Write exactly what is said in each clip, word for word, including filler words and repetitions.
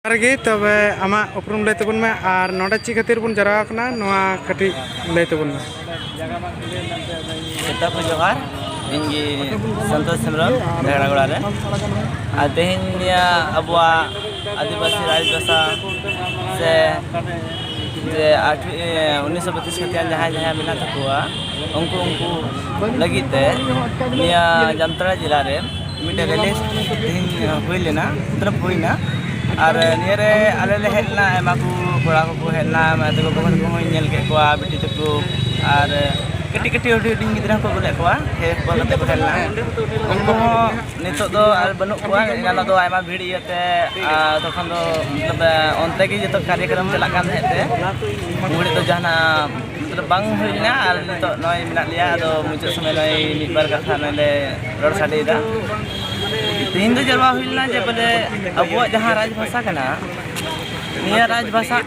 ᱡᱚᱦᱟᱨ ᱜᱮ, ᱛᱚᱵᱮ ᱟᱢᱟᱜ ᱩᱯᱨᱩᱢ ᱞᱟᱹᱭ ᱛᱟᱵᱚᱱ ᱢᱮ ᱟᱨ ᱱᱚᱰᱮ ᱪᱮᱫ ᱠᱷᱟᱹᱛᱤᱨ ᱵᱚᱱ ᱡᱟᱣᱨᱟ ᱟᱠᱟᱱᱟ, ᱱᱚᱣᱟ ᱠᱟᱹᱴᱤᱡ ᱞᱟᱹᱭ ᱛᱟᱵᱚᱱ ᱢᱮ᱾ ᱡᱚᱛᱚ ᱠᱚ ᱡᱚᱦᱟᱨ᱾ ᱤᱧ ᱜᱮ ᱥᱚᱱᱛᱳᱥ ᱦᱮᱢᱵᱨᱚᱢ, ᱡᱷᱟᱜᱽᱲᱟᱜᱚᱲᱟ ᱨᱮ᱾ ᱟᱨ ᱛᱮᱦᱮᱧ ᱱᱤᱭᱟᱹ ᱟᱵᱚᱣᱟᱜ ᱟᱹᱫᱤᱵᱟᱹᱥᱤ ᱨᱟᱡᱽ ᱵᱷᱟᱥᱟ ᱥᱮ ᱡᱮ ᱟᱴ ᱩᱱᱤᱥᱥᱚ ᱵᱚᱛᱤᱥ ᱠᱷᱟᱹᱛᱤᱨ ᱡᱟᱦᱟᱸᱭ ᱡᱟᱦᱟᱸᱭ ᱢᱮᱱᱟᱜ ᱛᱟᱠᱚᱣᱟ, ᱩᱱᱠᱩ ᱩᱱᱠᱩ ᱞᱟᱹᱜᱤᱫ ᱛᱮ ᱱᱤᱭᱟᱹ ᱡᱟᱢᱛᱟᱲᱟ ᱡᱮᱞᱟ ᱨᱮ ᱢᱤᱫᱴᱮᱱ ᱨᱮᱞᱤ ᱛᱮᱦᱮᱧ ᱦᱩᱭ ᱞᱮᱱᱟ, ᱢᱚᱛᱞᱚᱵ ᱦᱩᱭᱱᱟ᱾ ᱟᱨ ᱱᱤᱭᱟᱹ ᱨᱮ ᱟᱞᱮ ᱞᱮ ᱦᱮᱡ ᱞᱮᱱᱟ, ᱟᱭᱢᱟ ᱠᱚ ᱠᱚᱲᱟ ᱠᱚᱠᱚ ᱦᱮᱡ ᱞᱮᱱᱟ, ᱟᱭᱢᱟ ᱛᱟᱠᱚ ᱵᱟᱹᱦᱩ ᱛᱟᱠᱚ ᱦᱚᱸᱧ ᱧᱮᱞ ᱠᱮᱫ ᱠᱚᱣᱟ, ᱵᱤᱴᱤ ᱛᱟᱠᱚ, ᱟᱨ ᱠᱟᱹᱴᱤᱡ ᱠᱟᱹᱴᱤᱡ ᱦᱩᱰᱤᱧ ᱦᱩᱰᱤᱧ ᱜᱤᱫᱽᱨᱟᱹ ᱦᱚᱸᱠᱚ ᱟᱹᱜᱩ ᱞᱮᱫ ᱠᱚᱣᱟ, ᱦᱮᱡ ᱦᱚᱯᱚᱱ ᱠᱟᱛᱮ ᱠᱚ ᱦᱮᱡ ᱞᱮᱱᱟ᱾ ᱩᱱᱠᱩ ᱦᱚᱸ ᱱᱤᱛᱚᱜ ᱫᱚ ᱟᱨ ᱵᱟᱹᱱᱩᱜ ᱠᱚᱣᱟ, ᱮᱱᱟᱱᱚᱜ ᱫᱚ ᱟᱭᱢᱟ ᱵᱷᱤᱲ ᱤᱭᱟᱹᱛᱮ ᱟᱨ ᱛᱚᱠᱷᱚᱱ ᱫᱚ ᱢᱚᱛᱞᱚᱵ ᱚᱱᱛᱮ ᱜᱮ ᱡᱚᱛᱚ ᱠᱟᱨᱭᱚᱠᱨᱚᱢ ᱪᱟᱞᱟᱜ ᱠᱟᱱ ᱛᱟᱦᱮᱸᱫ ᱛᱮ ᱩᱱ ᱜᱷᱟᱹᱲᱤᱡ ᱫᱚ ᱡᱟᱦᱟᱱᱟᱜ ᱢᱚᱛᱞᱚᱵ ᱵᱟᱝ ᱦᱩᱭ ᱞᱮᱱᱟ᱾ ᱟᱨ ᱱᱤᱛᱚᱜ ᱱᱚᱜᱼᱚᱭ ᱢᱮᱱᱟᱜ ᱞᱮᱭᱟ, ᱟᱫᱚ ᱢᱩᱪᱟᱹᱫ ᱥᱚᱢᱚᱭ ᱱᱚᱜᱼᱚᱭ ᱢᱤᱫ ᱵᱟᱨ ᱠᱟᱛᱷᱟ ᱱᱚᱰᱮ ᱨᱚᱲ ᱥᱟᱰᱮᱭᱮᱫᱟ᱾ ᱛᱮᱦᱮᱧ ᱫᱚ ᱡᱟᱨᱣᱟ ᱦᱩᱭ ᱞᱮᱱᱟ ᱡᱮ ᱵᱚᱞᱮ ᱟᱵᱚᱣᱟᱜ ᱡᱟᱦᱟᱸ ᱨᱟᱡᱽ ᱵᱷᱟᱥᱟ ᱠᱟᱱᱟ, ᱱᱤᱭᱟᱹ ᱨᱟᱡᱽ ᱵᱷᱟᱥᱟ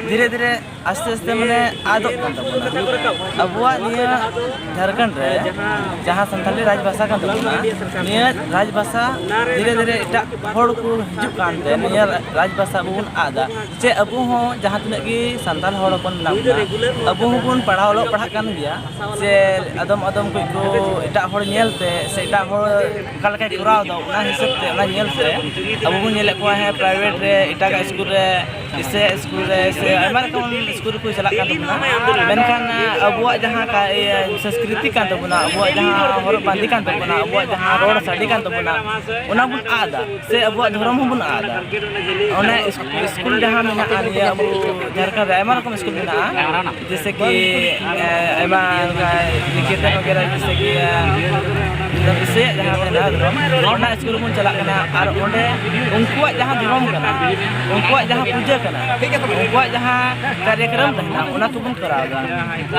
ᱫᱷᱤᱨᱮ ᱫᱷᱤᱨᱮ ᱟᱥᱛᱮ ᱟᱥᱛᱮ ᱢᱟᱱᱮ ᱟᱫᱚᱜ ᱠᱟᱱ ᱛᱟᱵᱚᱱᱟ᱾ ᱟᱵᱚᱣᱟᱜ ᱱᱤᱭᱟᱹ ᱡᱷᱟᱲᱠᱷᱚᱸᱰ ᱨᱮ ᱡᱟᱦᱟᱸ ᱥᱟᱱᱛᱟᱲᱤ ᱨᱟᱡᱽ ᱵᱷᱟᱥᱟ ᱠᱟᱱ ᱛᱟᱵᱚᱱᱟ, ᱱᱤᱭᱟᱹ ᱨᱟᱡᱽ ᱵᱷᱟᱥᱟ ᱫᱷᱤᱨᱮ ᱫᱷᱤᱨᱮ ᱮᱴᱟᱜ ᱦᱚᱲ ᱠᱚ ᱦᱤᱡᱩᱜ ᱠᱟᱱᱛᱮ ᱱᱤᱭᱟᱹ ᱨᱟᱡᱽ ᱵᱷᱟᱥᱟ ᱟᱵᱚ ᱵᱚᱱ ᱟᱫᱟ᱾ ᱪᱮ ᱟᱵᱚ ᱦᱚᱸ ᱡᱟᱦᱟᱸ ᱛᱤᱱᱟᱹᱜ ᱜᱮ ᱥᱟᱱᱛᱟᱲ ᱦᱚᱲ ᱦᱚᱯᱚᱱ ᱢᱮᱱᱟᱜ ᱵᱚᱱᱟ, ᱟᱵᱚ ᱦᱚᱸᱵᱚᱱ ᱯᱟᱲᱦᱟᱣ ᱚᱞᱚᱜ ᱯᱟᱲᱦᱟᱜ ᱠᱟᱱ ᱜᱮᱭᱟ᱾ ᱥᱮ ᱟᱫᱚᱢ ᱟᱫᱚᱢ ᱠᱚ ᱠᱚ ᱮᱴᱟᱜ ᱦᱚᱲ ᱧᱮᱞ ᱛᱮ ᱥᱮ ᱮᱴᱟᱜ ᱦᱚᱲ ᱚᱠᱟ ᱞᱮᱠᱟᱭ ᱠᱚᱨᱟᱣ ᱮᱫᱟ, ᱚᱱᱟ ᱦᱤᱥᱟᱹᱵ ᱛᱮ, ᱚᱱᱟ ᱧᱮᱞ ᱛᱮ ᱟᱵᱚ ᱵᱚᱱ ᱧᱮᱞᱮᱫ ᱠᱚᱣᱟ, ᱦᱮᱸ, ᱯᱨᱟᱭᱵᱷᱮᱴ ᱨᱮ, ᱮᱴᱟᱜᱟᱜ ᱥᱠᱩᱞ ᱨᱮ, ᱥᱮ ᱥᱠᱩᱞ ᱨᱮ, ᱥᱮ ᱟᱭᱢᱟ ᱨᱚᱠᱚᱢ ᱥᱠᱩᱞ ᱨᱮᱠᱚ ᱪᱟᱞᱟᱜ ᱠᱟᱱ ᱛᱟᱵᱚᱱᱟ᱾ ᱢᱮᱱᱠᱷᱟᱱ ᱟᱵᱚᱣᱟᱜ ᱡᱟᱦᱟᱸ ᱠᱟ-, ᱤᱭᱟᱹ, ᱥᱚᱝᱥᱠᱨᱤᱛᱤ ᱠᱟᱱ ᱛᱟᱵᱚᱱᱟ, ᱟᱵᱚᱣᱟᱜ ᱡᱟᱦᱟᱸ ᱦᱚᱨᱚᱜ ᱵᱟᱸᱫᱮ ᱠᱟᱱ ᱛᱟᱵᱚᱱᱟ, ᱟᱵᱚᱣᱟᱜ ᱡᱟᱦᱟᱸ ᱨᱚᱲ ᱥᱟᱰᱮ ᱠᱟᱱ ᱛᱟᱵᱚᱱᱟ, ᱚᱱᱟ ᱵᱚᱱ ᱟᱫᱟ, ᱥᱮ ᱟᱵᱚᱣᱟᱜ ᱫᱷᱚᱨᱚᱢ ᱦᱚᱸᱵᱚᱱ ᱟᱫᱟ᱾ ᱚᱱᱮ ᱤᱥ-, ᱥᱠᱩᱞ ᱡᱟᱦᱟᱸ ᱢᱮᱱᱟᱜᱼᱟ, ᱱᱤᱭᱟᱹ ᱟᱵᱚ ᱡᱷᱟᱲᱠᱷᱚᱸᱰ ᱨᱮ ᱟᱭᱢᱟ ᱨᱚᱠᱚᱢ ᱥᱠᱩᱞ ᱢᱮᱱᱟᱜᱼᱟ, ᱡᱮᱭᱥᱮ ᱠᱤ, ᱮ, ᱟᱭᱢᱟ ᱚᱱᱠᱟ ᱱᱤᱠᱮᱛᱚᱱ ᱵᱟᱜᱮᱨᱟ, ᱡᱮᱭᱥᱮ ᱠᱤ, ᱮ, ᱵᱤᱥᱚᱭᱟᱜ ᱡᱟᱦᱟᱸ ᱢᱮᱱᱟᱜᱼᱟ, ᱚᱱᱟ ᱥᱠᱩᱞ ᱨᱮᱵᱚᱱ ᱪᱟᱞᱟᱜ ᱠᱟᱱᱟ᱾ ᱟᱨ ᱚᱸᱰᱮ ᱩᱱᱠᱩᱣᱟᱜ ᱡᱟᱦᱟᱸ ᱫᱷᱚᱨᱚᱢ ᱠᱟᱱᱟ, ᱩᱱᱠᱩᱣᱟᱜ ᱡᱟᱦᱟᱸ ᱯᱩᱡᱟᱹ ᱠᱟᱱᱟ, ᱩᱱᱠᱩᱣᱟᱜ ᱡᱟᱦᱟᱸ ᱠᱟᱨᱭᱚᱠᱨᱚᱢ ᱛᱟᱦᱮᱱᱟ, ᱚᱱᱟ ᱠᱚᱵᱚᱱ ᱠᱚᱨᱟᱣ ᱮᱫᱟ᱾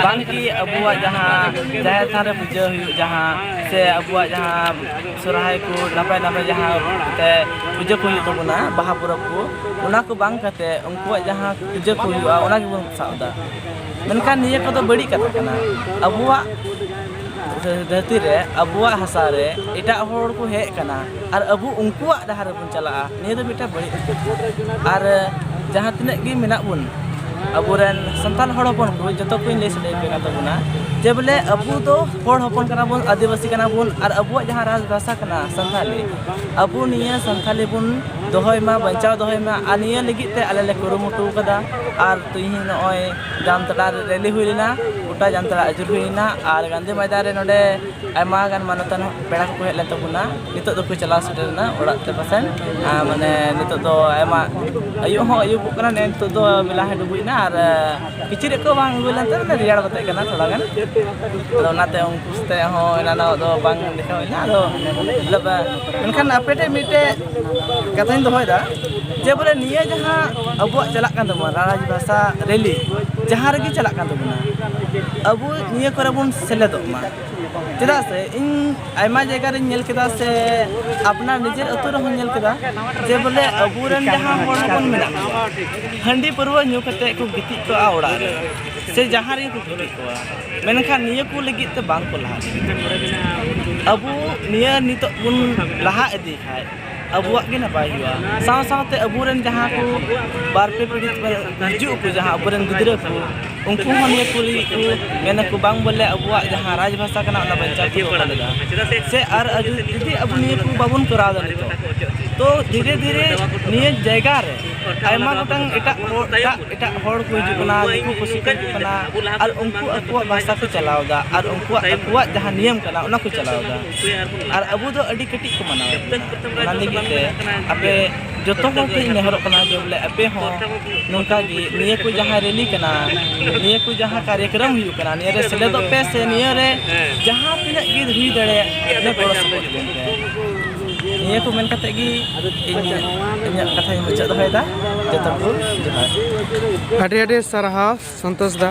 ᱵᱟᱝ ᱠᱤ ᱟᱵᱚᱣᱟᱜ ᱡᱟᱦᱟᱸ ᱡᱟᱦᱮᱨ ᱛᱷᱟᱱ ᱨᱮ ᱯᱩᱡᱟᱹ ᱦᱩᱭᱩᱜ, ᱡᱟᱦᱟᱸ ᱥᱮ ᱟᱵᱚᱣᱟᱜ ᱡᱟᱦᱟᱸ ᱥᱚᱨᱦᱟᱭ ᱠᱚ ᱱᱟᱯᱟᱭ ᱱᱟᱯᱟᱭ ᱡᱟᱦᱟᱸ ᱛᱮ ᱯᱩᱡᱟᱹ ᱠᱚ ᱦᱩᱭᱩᱜ ᱛᱟᱵᱚᱱᱟ, ᱵᱟᱦᱟ ᱯᱚᱨᱚᱵᱽ ᱠᱚ, ᱚᱱᱟ ᱠᱚ ᱵᱟᱝ ᱠᱟᱛᱮ ᱩᱱᱠᱩᱣᱟᱜ ᱡᱟᱦᱟᱸ ᱯᱩᱡᱟᱹ ᱠᱚ ᱦᱩᱭᱩᱜᱼᱟ, ᱚᱱᱟ ᱜᱮᱵᱚᱱ ᱥᱟᱵ ᱮᱫᱟ᱾ ᱢᱮᱱᱠᱷᱟᱱ ᱱᱤᱭᱟᱹ ᱠᱚᱫᱚ ᱵᱟᱹᱲᱤᱡ ᱠᱟᱛᱷᱟ ᱠᱟᱱᱟ᱾ ᱟᱵᱚᱣᱟᱜ ᱫᱷᱟᱹᱨᱛᱤ ᱨᱮ ᱟᱵᱚᱣᱟᱜ ᱦᱟᱥᱟ ᱨᱮ ᱮᱴᱟᱜ ᱦᱚᱲ ᱠᱚ ᱦᱮᱡ ᱟᱠᱟᱱᱟ ᱟᱨ ᱟᱵᱚ ᱩᱱᱠᱩᱣᱟᱜ ᱰᱟᱦᱟᱨ ᱨᱮᱵᱚᱱ ᱪᱟᱞᱟᱜᱼᱟ, ᱱᱤᱭᱟᱹ ᱫᱚ ᱢᱤᱫᱴᱟᱝ ᱵᱟᱹᱲᱤᱡ ᱩᱪᱤᱛ᱾ ᱟᱨ ᱡᱟᱦᱟᱸ ᱛᱤᱱᱟᱹᱜ ᱜᱮ ᱢᱮᱱᱟᱜ ᱵᱚᱱ ᱟᱵᱚᱨᱮᱱ ᱥᱟᱱᱛᱟᱲ ᱦᱚᱲ ᱦᱚᱯᱚᱱ ᱠᱚ, ᱡᱚᱛᱚ ᱠᱚᱧ ᱞᱟᱹᱭ ᱥᱟᱰᱮ ᱟᱯᱮ ᱠᱟᱱ ᱛᱟᱵᱚᱱᱟ ᱡᱮ ᱵᱚᱞᱮ ᱟᱵᱚ ᱫᱚ ᱦᱚᱲ ᱦᱚᱯᱚᱱ ᱠᱟᱱᱟ ᱵᱚᱱ, ᱟᱹᱫᱤᱵᱟᱹᱥᱤ ᱠᱟᱱᱟ ᱵᱚᱱ ᱟᱨ ᱟᱵᱚᱣᱟᱜ ᱡᱟᱦᱟᱸ ᱨᱟᱡᱽ ᱵᱷᱟᱥᱟ ᱠᱟᱱᱟ ᱥᱟᱱᱛᱟᱲᱤ, ᱟᱵᱚ ᱱᱤᱭᱟᱹ ᱥᱟᱱᱛᱟᱲᱤ ᱵᱚᱱ ᱫᱚᱦᱚᱭ ᱢᱟ, ᱵᱟᱧᱪᱟᱣ ᱫᱚᱦᱚᱭ ᱢᱟ᱾ ᱟᱨ ᱱᱤᱭᱟᱹ ᱞᱟᱹᱜᱤᱫ ᱛᱮ ᱟᱞᱮ ᱞᱮ ᱠᱩᱨᱩᱢᱩᱴᱩ ᱟᱠᱟᱫᱟ᱾ ᱟᱨ ᱛᱮᱦᱮᱧ ᱱᱚᱜᱼᱚᱭ ᱡᱟᱢᱛᱟᱲᱟ ᱨᱮ ᱨᱮᱞᱤ ᱦᱩᱭ ᱞᱮᱱᱟ, ᱜᱚᱴᱟ ᱡᱟᱢᱛᱟᱲᱟ ᱟᱹᱪᱩᱨ ᱦᱩᱭ ᱞᱮᱱᱟ᱾ ᱟᱨ ᱜᱟᱱᱫᱷᱤ ᱢᱚᱭᱫᱟᱱ ᱨᱮ ᱱᱚᱰᱮ ᱟᱭᱢᱟ ᱜᱟᱱ ᱢᱟᱱᱚᱛᱟᱱ ᱯᱮᱲᱟ ᱠᱚᱠᱚ ᱦᱮᱡ ᱞᱮᱱ ᱛᱟᱵᱚᱱᱟ᱾ ᱱᱤᱛᱚᱜ ᱫᱚᱠᱚ ᱪᱟᱞᱟᱣ ᱥᱮᱴᱮᱨ ᱮᱱᱟ ᱚᱲᱟᱜ ᱛᱮ ᱯᱟᱥᱮᱡ᱾ ᱟᱨ ᱢᱟᱱᱮ ᱱᱤᱛᱚᱜ ᱫᱚ ᱟᱭᱢᱟ ᱟᱹᱭᱩᱵ ᱦᱚᱸ ᱟᱹᱭᱩᱵᱚᱜ ᱠᱟᱱᱟ, ᱱᱤᱛᱚᱜ ᱫᱚ ᱵᱮᱞᱟ ᱦᱚᱸ ᱰᱩᱵᱩᱡ ᱮᱱᱟ᱾ ᱟᱨ ᱠᱤᱪᱨᱤᱡ ᱠᱚ ᱵᱟᱝ ᱟᱹᱜᱩ ᱞᱮᱱᱛᱮ ᱢᱟᱱᱮ ᱨᱮᱭᱟᱲ ᱜᱚᱫᱚᱜ ᱠᱟᱱᱟ ᱛᱷᱚᱲᱟ ᱜᱟᱱ᱾ ᱟᱫᱚ ᱚᱱᱟᱛᱮ ᱩᱱᱠᱩ ᱥᱟᱛᱮ ᱦᱚᱸ ᱮᱱᱟᱱᱚᱜ ᱫᱚ ᱵᱟᱝ ᱫᱮᱠᱷᱟ ᱦᱩᱭ ᱞᱮᱱᱟ᱾ ᱟᱫᱚ ᱢᱚᱛᱞᱚᱵ, ᱢᱮᱱᱠᱷᱟᱱ ᱟᱯᱮ ᱴᱷᱮᱱ ᱢᱤᱫᱴᱮᱡ ᱠᱟᱛᱷᱟᱧ ᱫᱚᱦᱚᱭᱮᱫᱟ ᱡᱮ ᱵᱚᱞᱮ ᱱᱤᱭᱟᱹ ᱡᱟᱦᱟᱸ ᱟᱵᱚᱣᱟᱜ ᱪᱟᱞᱟᱜ ᱠᱟᱱ ᱛᱟᱵᱚᱱᱟ ᱨᱟᱡᱽ ᱵᱷᱟᱥᱟ ᱨᱮᱞᱤ, ᱡᱟᱦᱟᱸ ᱨᱮᱜᱮ ᱪᱟᱞᱟᱜ ᱠᱟᱱ ᱛᱟᱵᱚᱱᱟ, ᱟᱵᱚ ᱱᱤᱭᱟᱹ ᱠᱚᱨᱮ ᱵᱚᱱ ᱥᱮᱞᱮᱫᱚᱜ ᱢᱟ᱾ ᱪᱮᱫᱟᱜ ᱥᱮ ᱤᱧ ᱟᱭᱢᱟ ᱡᱟᱭᱜᱟ ᱨᱤᱧ ᱧᱮᱞ ᱠᱮᱫᱟ, ᱥᱮ ᱟᱯᱱᱟᱨ ᱱᱤᱡᱮᱨ ᱟᱹᱛᱩ ᱨᱮᱦᱚᱸ ᱧᱮᱞ ᱠᱮᱫᱟ ᱡᱮ ᱵᱚᱞᱮ ᱟᱵᱚᱨᱮᱱ ᱡᱟᱦᱟᱸ ᱦᱚᱲ ᱦᱚᱯᱚᱱ ᱢᱮᱱᱟᱜ ᱠᱚᱣᱟ, ᱦᱟᱺᱰᱤ ᱯᱟᱹᱨᱣᱟᱹ ᱧᱩ ᱠᱟᱛᱮ ᱠᱚ ᱜᱤᱛᱤᱡ ᱠᱚᱜᱼᱟ ᱚᱲᱟᱜ ᱨᱮ, ᱥᱮ ᱡᱟᱦᱟᱸ ᱨᱮᱜᱮ ᱠᱚ ᱜᱤᱛᱤᱡ ᱠᱚᱜᱼᱟ, ᱢᱮᱱᱠᱷᱟᱱ ᱱᱤᱭᱟᱹ ᱠᱚ ᱞᱟᱹᱜᱤᱫ ᱛᱮ ᱵᱟᱝ ᱠᱚ ᱞᱟᱦᱟ ᱞᱟᱹᱜᱤᱫ᱾ ᱟᱵᱚ ᱱᱤᱭᱟᱹ ᱱᱤᱛᱚᱜ ᱵᱚᱱ ᱞᱟᱦᱟ ᱤᱫᱤ ᱠᱷᱟᱡ, ᱟᱵᱚᱣᱟᱜ ᱜᱮ ᱱᱟᱯᱟᱭ ᱦᱩᱭᱩᱜᱼᱟ᱾ ᱥᱟᱶ ᱥᱟᱶᱛᱮ ᱟᱵᱚᱨᱮᱱ ᱡᱟᱦᱟᱸ ᱠᱚ ᱵᱟᱨ ᱯᱮ ᱯᱤᱲᱦᱤ ᱦᱤᱡᱩᱜ ᱟᱠᱚ, ᱡᱟᱦᱟᱸ ᱟᱵᱚᱨᱮᱱ ᱜᱤᱫᱽᱨᱟᱹ ᱠᱚ, ᱩᱱᱠᱩ ᱦᱚᱸ ᱱᱤᱭᱟᱹ ᱠᱚ ᱞᱟᱹᱜᱤᱫ ᱠᱚ ᱢᱮᱱᱟᱠᱚ, ᱵᱟᱝ ᱵᱚᱞᱮ ᱟᱵᱚᱣᱟᱜ ᱡᱟᱦᱟᱸ ᱨᱟᱡᱽ ᱵᱷᱟᱥᱟ ᱠᱟᱱᱟ, ᱚᱱᱟ ᱵᱟᱧᱪᱟᱣ ᱠᱚ ᱫᱚᱦᱚ ᱞᱮᱫᱟ᱾ ᱥᱮ ᱟᱨ ᱡᱩᱫᱤ ᱟᱵᱚ ᱱᱤᱭᱟᱹ ᱠᱚ ᱵᱟᱵᱚᱱ ᱠᱚᱨᱟᱣ ᱮᱫᱟ ᱱᱤᱛᱚᱜ, ᱛᱚ ᱫᱷᱤᱨᱮ ᱫᱷᱤᱨᱮ ᱱᱤᱭᱟᱹ ᱡᱟᱭᱜᱟ ᱨᱮ ᱟᱭᱢᱟ ᱜᱚᱴᱟᱝ ᱮᱴᱟᱜ ᱦᱚᱲ, ᱮᱴᱟᱜ ᱮᱴᱟᱜ ᱦᱚᱲ ᱠᱚ ᱦᱤᱡᱩᱜ ᱠᱟᱱᱟ, ᱫᱤᱠᱩ ᱯᱩᱥᱤ ᱠᱚ ᱦᱤᱡᱩᱜ ᱠᱟᱱᱟ, ᱟᱨ ᱩᱱᱠᱩ ᱟᱠᱚᱣᱟᱜ ᱵᱷᱟᱥᱟ ᱠᱚ ᱪᱟᱞᱟᱣ ᱮᱫᱟ, ᱟᱨ ᱩᱱᱠᱩᱣᱟᱜ ᱟᱠᱚᱣᱟᱜ ᱡᱟᱦᱟᱸ ᱱᱤᱭᱚᱢ ᱠᱟᱱᱟ, ᱚᱱᱟ ᱠᱚ ᱪᱟᱞᱟᱣ ᱮᱫᱟ᱾ ᱟᱨ ᱟᱵᱚ ᱫᱚ ᱟᱹᱰᱤ ᱠᱟᱹᱴᱤᱡ ᱠᱚ ᱢᱟᱱᱟᱣᱮᱫ ᱵᱚᱱᱟ᱾ ᱚᱱᱟ ᱞᱟᱹᱜᱤᱫ ᱛᱮ ᱟᱯᱮ ᱡᱚᱛᱚ ᱦᱚᱲ ᱴᱷᱮᱱ ᱤᱧ ᱱᱮᱦᱚᱨᱚᱜ ᱠᱟᱱᱟ ᱡᱮ ᱵᱚᱞᱮ ᱟᱯᱮ ᱦᱚᱸ ᱱᱚᱝᱠᱟ ᱜᱮ ᱱᱤᱭᱟᱹ ᱠᱚ ᱡᱟᱦᱟᱸ ᱨᱮᱞᱤ ᱠᱟᱱᱟ, ᱱᱤᱭᱟᱹ ᱠᱚ ᱡᱟᱦᱟᱸ ᱠᱟᱨᱭᱚᱠᱨᱚᱢ ᱦᱩᱭᱩᱜ ᱠᱟᱱᱟ, ᱱᱤᱭᱟᱹ ᱨᱮ ᱥᱮᱞᱮᱫᱚᱜ ᱯᱮ, ᱥᱮ ᱱᱤᱭᱟᱹ ᱨᱮ ᱡᱟᱦᱟᱸ ᱛᱤᱱᱟᱹᱜ ᱜᱮ ᱦᱩᱭ ᱫᱟᱲᱮᱭᱟᱜ, ᱤᱱᱟᱹ ᱜᱚᱲᱚ ᱥᱚᱯᱚᱦᱚᱫ ᱵᱚᱱ ᱯᱮ᱾ ᱱᱤᱭᱟᱹ ᱠᱚ ᱢᱮᱱ ᱠᱟᱛᱮ ᱜᱮ ᱤᱧ ᱤᱧᱟᱹᱜ ᱠᱟᱛᱷᱟᱧ ᱢᱩᱪᱟᱹᱫ ᱫᱚᱦᱚᱭᱮᱫᱟ᱾ ᱡᱚᱛᱚ ᱠᱚ ᱡᱚᱦᱟᱨ᱾ ᱟᱹᱰᱤ ᱟᱹᱰᱤ ᱥᱟᱨᱦᱟᱣ ᱥᱚᱱᱛᱳᱥ ᱫᱟ᱾